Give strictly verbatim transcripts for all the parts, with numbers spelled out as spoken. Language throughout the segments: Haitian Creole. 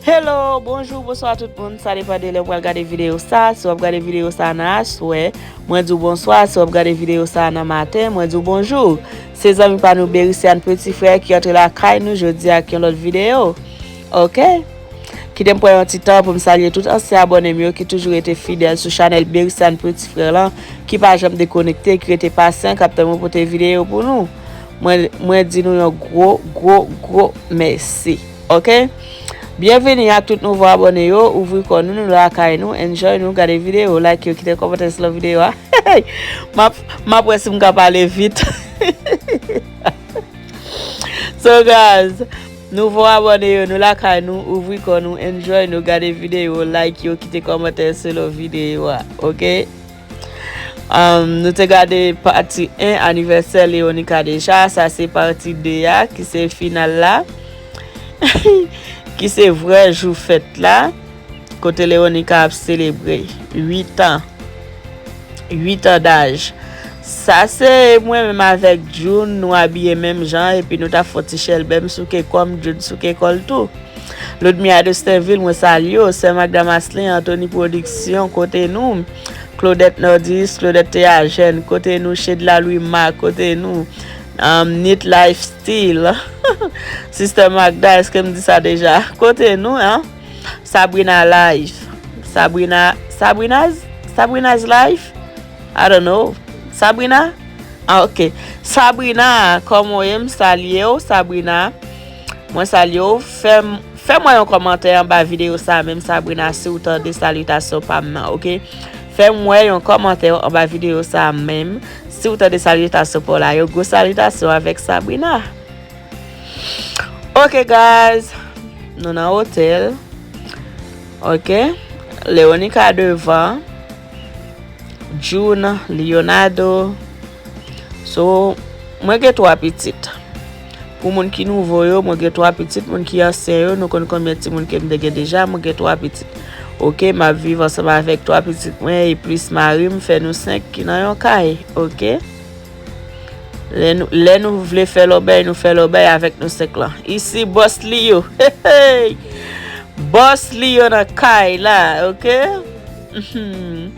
Hello, bonjou, bonswa tout moun. Sa depann de lè w pral gade videyo sa. Si w ap gade videyo sa nan aswè, mwen di w bonswa. Si w ap gade videyo sa nan maten, mwen di w bonjou. Se zanmi pa nou Bericiane Petit Frère ki antre lakay nou jodi ak yon lòt videyo. Oke? Kite m pran yon ti tan pou m salye tout ansyen abòne m yo ki toujou rete fidèl sou chanèl Bericiane Petit Frère lan, ki pa janm dekonekte, ki rete pasyan, k ap tann mwen pote videyo pou nou. Mwen, mwen di nou yon gwo, gwo, gwo mèsi. Oke? Byenveni ak tout nouvo abòne yo, ouvri kò nou, nou lakay nou, enjoy nou, gade videyo, like yo, kite kòmantè sou videyo a. M ap, m ap wè si m ka pale vit. So guys, nouvo abòne yo, nou lakay nou, ouvri kò nou, enjoy nou, gade videyo, like yo, kite kòmantè sou videyo a, oke? Um, nou te gade pati en anivèsè Leonica deja. Sa se pati de a, ki se final la. Ki se vrè jou fèt la. Kote Leonica ap selebre uit an. Uit an daj. Sa se mwen menm avèk June, nou abiye menm jan, epi nou t ap fè yon ti chèlbè, m souke kò m, June souke kò l tou. Ludmilla Destinville, mwen salye w. Sè Magda Maslin, Anthony Production, kote nou? Claudette Nordis, Claudette Théagène, kote nou? Shedla Louis Marc, kote nou? Um, Neat Lifestyle. Sister Magda, èske m di sa deja? Kote nou, an? Sabrina Life. Sabrina, Sabrina's, Sabrina's Life? I don't know. Sabrina? Ah, ok. Sabrina, kòman w ye? M salye w, Sabrina. Mwen salye w. Fè m, fè mwen yon kòmantè anba videyo sa a menm, Sabrina, si w tande salitasyon pa m nan, ok? Fè m wè yon kòmantè anba videyo sa a menm, si w tande salitasyon pa w la. Yon gwo salitasyon avèk Sabrina. Ok, guys. Nou nan otèl. Ok. Leonica devan. June, Leonardo. So, mwen gen twa pitit. Pou moun ki nouvo yo, mwen gen twa pitit. Moun ki ansyen yo, nou konn konbyen timoun ke m te gen deja. Mwen gen twa pitit. Ok, m ap viv ansanm avèk twa pitit mwen e plis mari m, fè nou senk ki nan yon kay. Ok? Lè nou, lè nou vle fè lòbèy, nou fè lòbèy avèk nou senk lan. Isi, bòs li yo. Hey, hey. Bòs li yo nan kay la, ok? Mhm.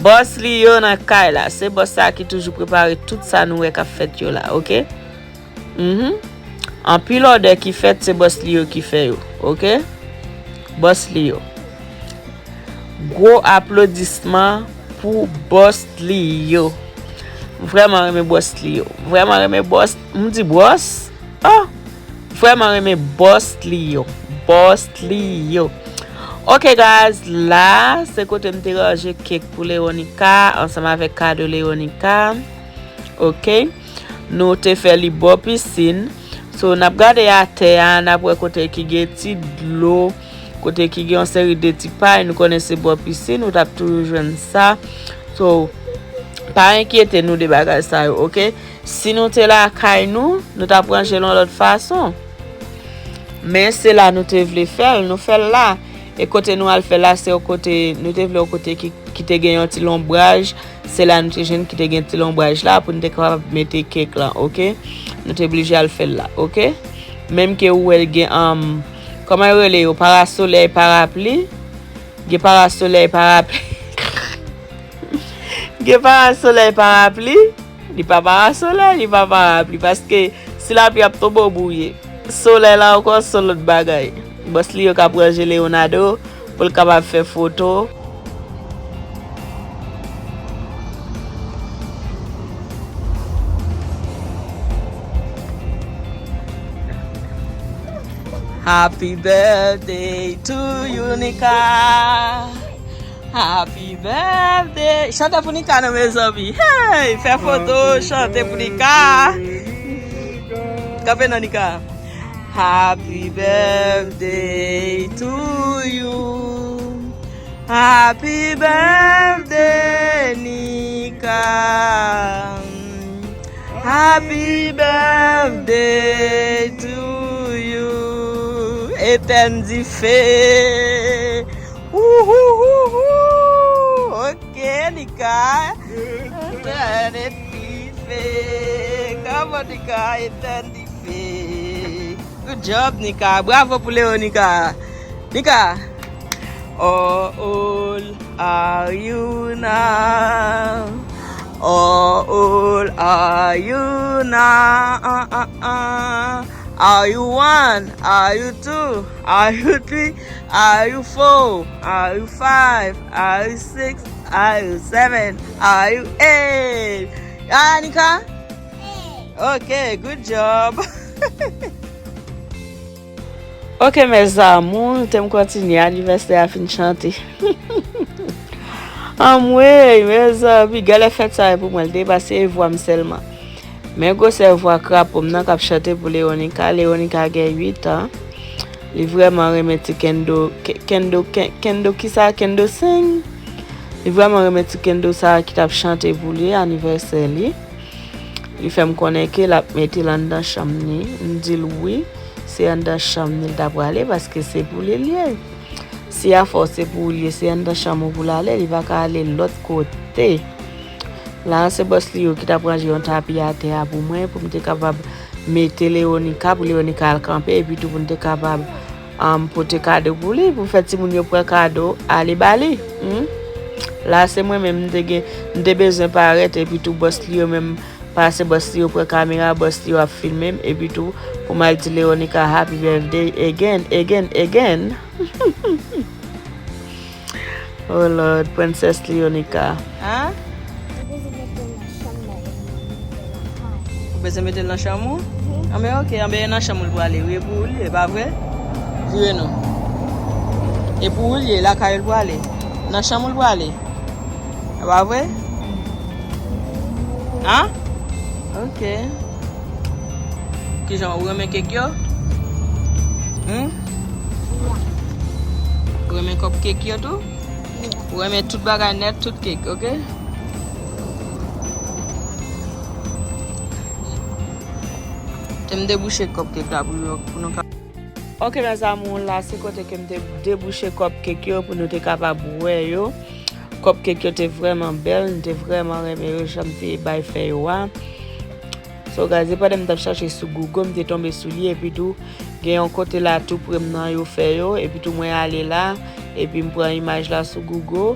Bòs li yo nan kay la. Se bòs sa ki toujou prepare tout sa nou wè k ap fèt yo la, ok? Mhm. Anpil òdè ki fèt, se bòs li yo ki fè yo, ok? Bòs li yo. Gwo aplodisman pou bòs li yo. M vrèman renmen bòs li yo. M vrèman renmen bòs, m di bòs. Oh! M vrèman renmen bòs li yo. Bòs li yo. Ok, guys, la, se kote m te ranje kèk pou Leonica, ansanm avèk kado Leonica. Ok? Nou te fè li bò pisin. So, n ap gade atè a, n ap wè kote ki gen ti dlo, kote ki gen yon seri de ti pay, nou konnen se bò pisin, ou t ap toujou jwenn sa. So, pa enkyete nou de bagay sa yo, ok? Si nou te lakay nou, nou t ap ranje l yon lòt fason. Men se la nou te vle fè l, nou fè l la. E kote nou al fè l la, se yon kote, nou te vle yon kote ki, ki te gen yon ti lonbraj. Se la nou te jwenn ki te gen ti lonbraj la pou nou te kapab mete kèk lan, ok? Nou te blije al fè l la, ok? Menm ke ou wè l gen, um, kòman yo rele yo? Parasolèy, parapli? Gen parasolèy, parapli. Gen parasolèy, parapli. Li pa parasolèy, li pa parapli. Paske si lapli ap tonbe, w bouye. Solèy la ankò, se yon lòt bagay. Bòs li yo k ap ranje Leonardo pou l kapab fè foto. Happy birthday to you, Nika. Happy birthday. Chante pou Nika non, mezanmi. Hey, fè foto, chante pou Nika. Kanpe non, Nika. Happy birthday to you. Happy birthday, Nika. Happy birthday to you. Etèn dife. Ouhouhouhou. Ok, Nika. Etèn dife. Come on, Nika. Etèn dife. Good job, Nika. Bravo pou Leonica. Nika. How old are you now? How old are you now? Are you one? Are you two? Are you three? Are you four? Are you five? Are you six? Are you seven? Are you eight? Ah, Nika? Ok, good job. Ok, mes amours, te m kontinye, anivèsè a fin chante. Anmwey, mezanmi, gade fèt sa yo pou mwen, l te pase e vwa m sèlman. Men gwosè vwa krapo m nan k ap chante pou Leonica. Leonica gen uit an. Li vrèman renmen ti kendo, ke- kendo, ke- kendo kisa? Kendo sing? Li vrèman renmen ti kendo sa ki t ap chante pou li, anivèsè li. Li fè m konnen ke l ap mete l anndan chanm ni. M di l wi, se anndan chanm ni l ta prale, paske se pou li l ye. Si afè w se pou ou l ye, se anndan chanm ou pou l ale, li pa ka ale lòt kote. La, se bòs li yo ki t ap ranje yon tapi atè a pou mwen, pou m te kapab mete Leonica, pou Leonica al kanpe, epi tou pou n te kapab, um, pote kado pou li, pou fè timoun yo pran kado, ale ba li. Hmm? La, se mwen menm, m te gen, m te bezwen parèt, epi tou bòs li yo menm, pase bòs li yo pran kamera, bòs li yo ap filme m, epi tou, pou m al di Leonica happy birthday again, again, again. Oh Lord, Princess Leonica. Hein? Ou bezwen mete l nan chanm ou? Mhm. Anben, ok, anben, e nan chanm ou l prale, wi, e pou ou l ye, pa vre? Vire non. E pou ou l ye, lakay ou l prale. Nan chanm ou l prale. E pa vre? Hein? Ok. Kijan, ou renmen kek yo? Hmm? Ou renmen cupcake yo tou? Ou renmen tout bagay nèt, tout kek, ok? Te m debouche cupcake la pou yo, pou nou ka. Ok, mes amours, la se kote ke m te debouche cupcake yo pou nou te kapab wè yo. Cupcake yo te vrèman bèl, m te vrèman renmen yo, jan m te bay fè yo a. So, guys, e pandan m t ap chache sou Google, m te tonbe sou li, epi tou, gen yon kote la tou pre m nan yo fè yo, epi tou mwen ale la, epi m pran imaj la sou Google,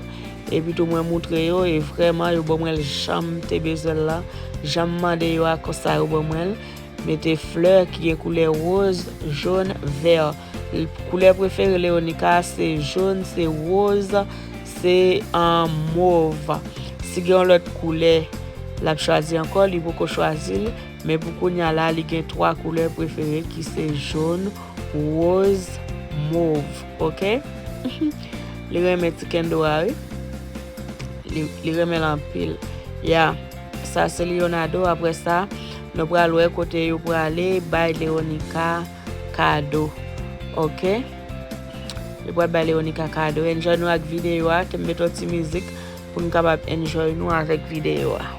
epi tou mwen moutre yo, e vrèman yo ban mwen l jan m te bezwen l lan, jan m mande yo a konsa yo ban mwen l. Mete flè ki gen koulè woz, jòn, vè. L- Koulè prefere Leonica se jòn, se woz, se, um, mov. Si gen yon lòt koulè l ap chwazi ankò, li poko chwazi l, men pou kounye a la, li gen twa koulè prefere ki se jòn, woz, mov. Ok? Li renmen ti kendo a, wi. Li, li renmen l anpil. Ya, sa se Leonardo. Apre sa, nou pral wè kote yo prale bay Leonica kado. Ok? Yo pral bay Leonica kado. Enjoy nou ak videyo a. Ke m met yon ti mizik pou n kapab enjoy nou avèk videyo a.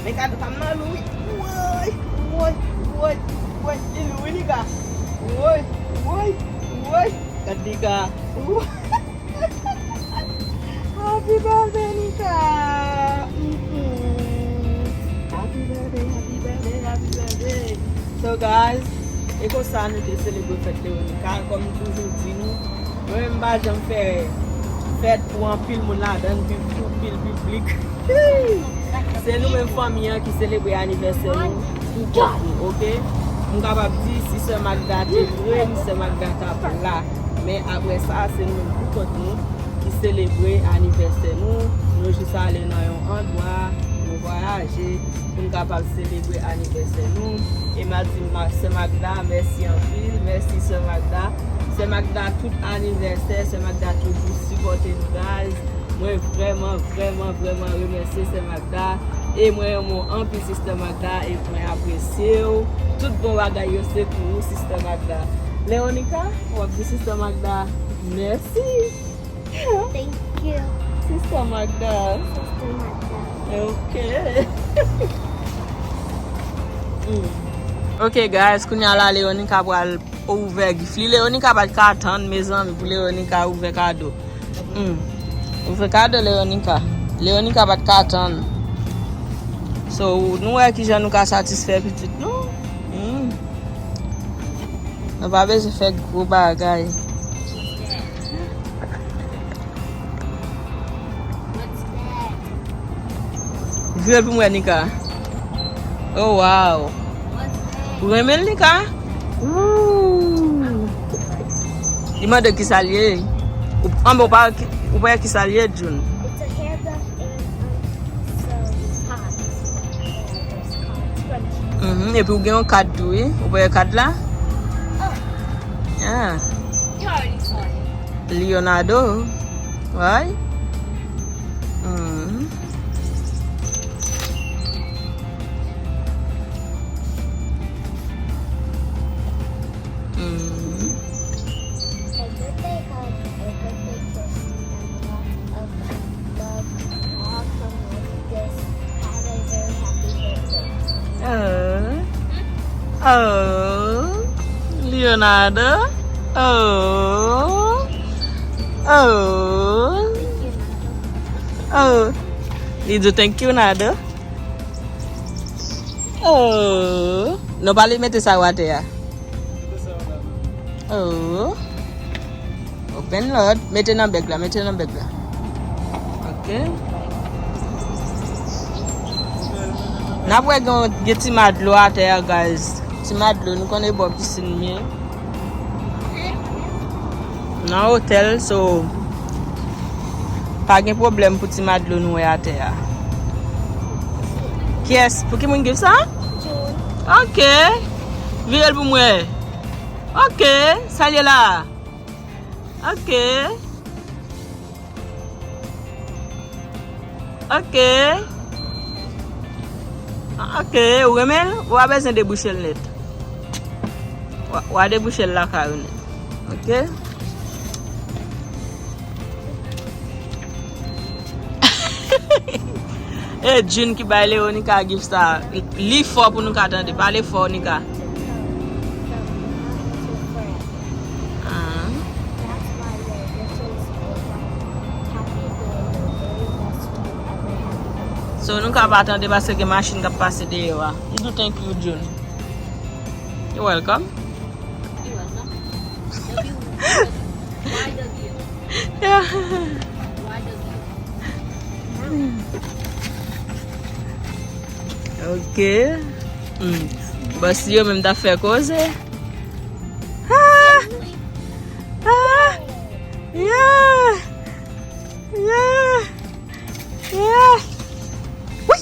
Men kado pa m nan lou wi. Woy, woy, woy, woy. Li lou wi, Nika. Woy, woy, woy. Gad Nika. Woy. Happy birthday, Nika. Mm-mm. Happy birthday, happy birthday, happy birthday. So, guys, e konsa nou te selebre fèt Leonika. Kòm m toujou di nou, mwen menm m pa janm fè fèt pou anpil moun ladan l, pou anpil piblik. Se nou menm fanmi an ki selebre anivèsè nou pou kont nou, oke? M kapab di si sè Magda te vre, sè Magda t ap la. Men apre sa, se nou menm pou kont nou ki selebre anivèsè nou. Nou jis ale nan yon andwa, nou vwayaje pou n kapab selebre anivèsè nou. E m ap di ma-, sè Magda, mèsi anpil, mèsi sè Magda. Sè Magda tout anivèsè, sè Magda toujou sipòte nou, guys. Mwen vrèman, vrèman, vrèman remèsye sè Magda. E mwen renmen w anpil, Sister Magda, e mwen apresye w. Tout bon bagay yo se pou ou, Sister Magda. Leonika, w ap di Sister Magda, mèsi. Thank you. Sister Magda. Sister Magda. Ok. Mm. Ok, guys, kounye a la, Leonika pral ouvè gif li. Leonika pa t ka tann, mezanmi, pou Leonika ouvè kado. Hmm. Ouvè kado Leonika. Leonika pa t ka tann. So, nou wè kijan nou ka satisfè pitit nou. Hmm. Nou pa bezwen fè gwo bagay. Vire pou mwen, Nika. Oh, wow. Ou renmen l, Nika? Ooh. Li mande w kisa l ye. Ou, anben, ou pa, ou pa wè kisa l ye, June. It's a hairbrush and, um, some pots. Yeah, those pots, scrunchies. Mhm, epi ou gen yon kad tou, wi. Ou pa wè kad la? Oh. Yeah. You already saw it. Leonardo. Right? Mm. Mm. A birthday hug, a birthday kiss, and lots of love all come with this. Have a very happy birthday. Oh. Oh. Leonardo. Oh. Oh. Oh. Li di thank you, Nado. Oh. Non, pa li mete sa yo atè a. Oh. Open lot. Mete nan bèg la, mete nan bèg la. Ok. N ap wè gen, gen ti ma dlo atè a, guys. Ti ma dlo, nou konnen bò pisin m ye. Nan otèl, so, pa gen pwoblèm pou ti ma dlo nou wè atè a. Kiyès? Pou ki moun gift sa? June. Ok. Vire l pou mwen. Ok. Sa l ye la? Ok. Ok. Ok, ou renmen l? Ou pa bezwen debouche l nèt. W a, w a debouche l lakay ou nèt. Ok. E June ki bay Leonika gift sa. Li fò pou nou ka tande. Pale fò, Nika. Ah. So, nou ka pa tande paske gen machin k ap pase deyò a. M di thank you, June. You're welcome. You're welcome. W, why W? Yeah. Why W? Ok. Hmm. Bòs yo menm t ap fè koze. Ah! Ah! Yeah! Yeah! Yeah! Wi!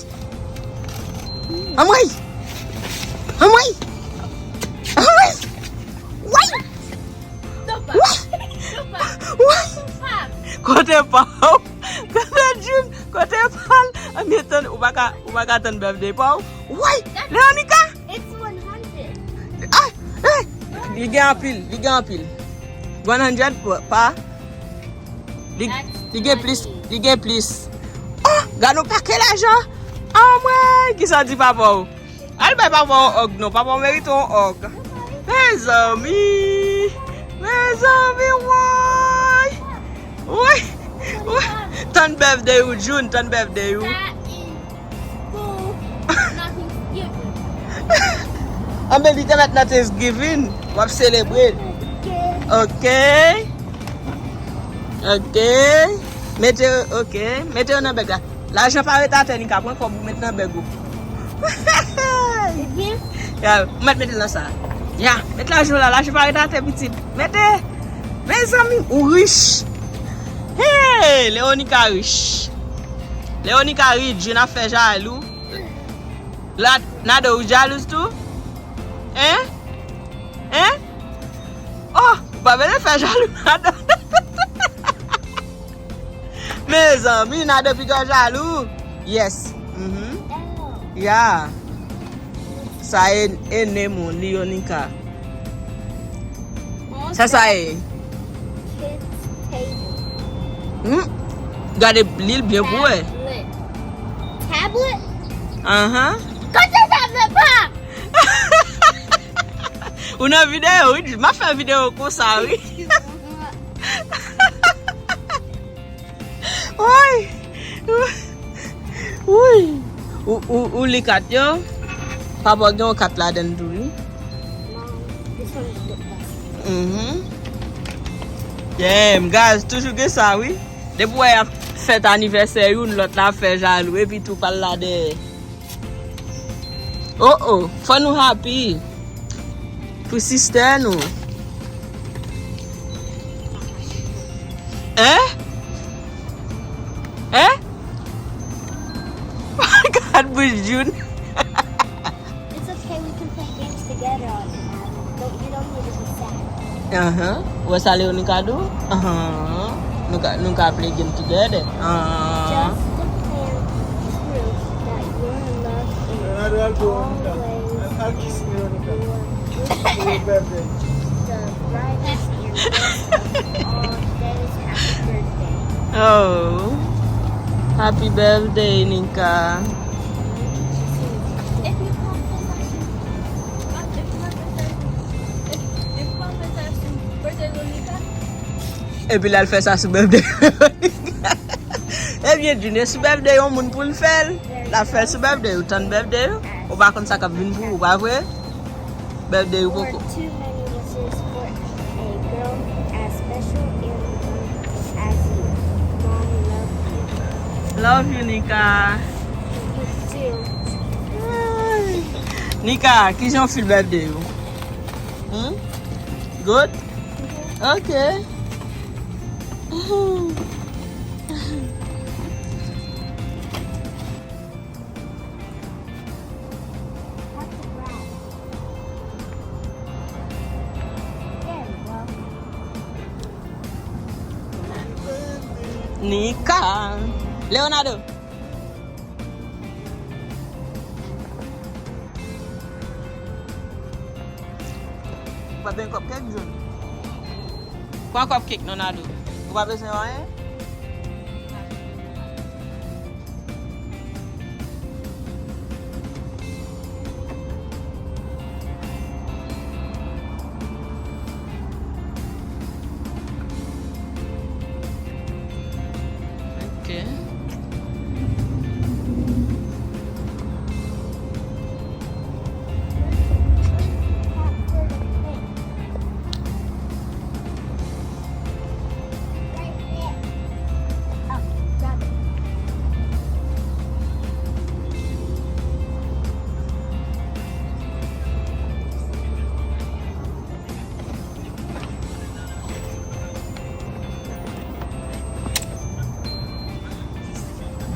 Anmwey! Anmwey! Anmwey! Wi! Wi! Wi! Kote pa w? Kote June? Kote pa l? Anmwey, tann, ou pa ka, ou pa ka tann birthday pa w? Wi! Leonika! It's one hundred. Ah! Eh! Li gen anpil, li gen anpil. One hundred pa, pa. Li, li gen plis, li gen plis. Oh, gade yon pakèt lajan. Anmwey, kisa w di papa w? Al bay papa w òg non, papa w merite yon òg. Mezanmi, mezanmi, woy. Woy, woy. Tann birthday ou, June, tann birthday ou. Anben, li te mèt nan Thanksgiving, w ap selebre. Ok. Ok. Mete, ok. Mete yo nan bèg la. Lajan pa ret atè, Nika. Pran kòb ou, met nan bèg ou. Ya, ou mèt mete l nan sa. Ya, met lajan la. Lajan pa ret atè, pitit. Mete. Mezanmi, ou rich. Hey, Leonika rich. Leonika rich, June ap fè jalou. La, Nado, ou jalouz tou? Hein? Hein? Oh, ou pa vle fè jalou Nado. Mezanmi, Nado piga jalou. Yes. Mhm. Ya. Sa e, e name ou, Leonika. Sa, sa e? Hmm? Gade li l byen pou wè. Tablet. Tablet? Ahan. Kote tablet pa? Ou nan videyo, wi. M ap fè videyo konsa, wi. Woy! Woy! Ou, ou, ou li kat yo? Papa gen yon kat ladan l tou, wi. Mhm. Damn, guys, toujou gen sa, wi. Depi w wè y ap fèt anivèsè youn, lòt la ap fè jalou, epi tou pa l la dèyè. Oh, oh, fò nou happy pou sistè nou. Hein? Hein? Gad bouch June. It's okay, we can play games together all the time. Don't, you don't need to be sad. Ahan. Wè sa Leonika di w? Ahan. Nou ka, nou ka play game together. Ahan. Just to plan proof that your love is always your the brightest and best of all days. Happy birthday. Oh. Happy birthday, Nika. Epi l al fè sa sou birthday. Ebyen, Junior, sou birthday yon moun pou l fè l. L ap fè l sou birthday, ou tann birthday, ou pa konn sa k ap vin pou ou, pa vre? Birthday ou poko. Too many wishes for a girl as special and loved as you. Mom love you. Love you, Nika. You too. Nika, kijan w feel birthday ou? Hmm? Good? Ok. Nika. Leonardo. Ou pa bezwen cupcake, June? Pran cupcake non, Nado. Ou pa bezwen anyen? Ok.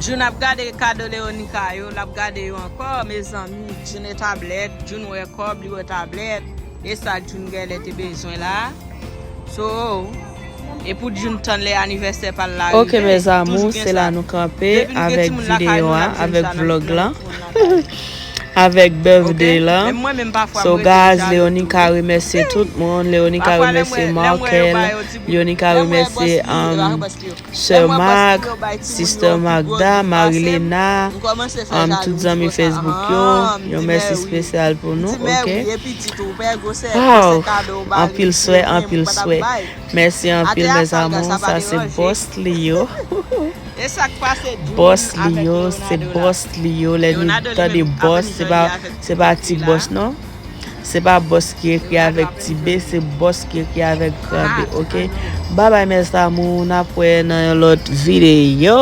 June ap gade kado Leonica yo, l ap gade yo ankò, mezanmi. June e tablèt, June wè kòb, li wè tablèt. E sa June genlè te bezwen la. So, e pou June tann lè anivèsè pa l la rive. Ok, mes amours, se la nou kanpe avèk videyo a, avèk vlog lan. Avèk birthday la. So guys, Leonie ka remèsye tout moun. Leonie ka remèsye Markel. Leonie ka remèsye um, Sè Mark, Sister Magda, Marilena, um, tout zanmi Facebook yo. Yon mèsi espesyal pou nou, ok? Wow! Anpil swè, anpil swè. Mèsi anpil, mes amours. Sa se boss li yo. Boss li yo, se boss li yo. Lè nou tande boss, se pa, se pa ti boss, non. Se pa boss ki ekri avèk ti B, se boss ki ekri avèk gran B, ok? Bye bye, mes amours. N ap wè nan yon lòt videyo.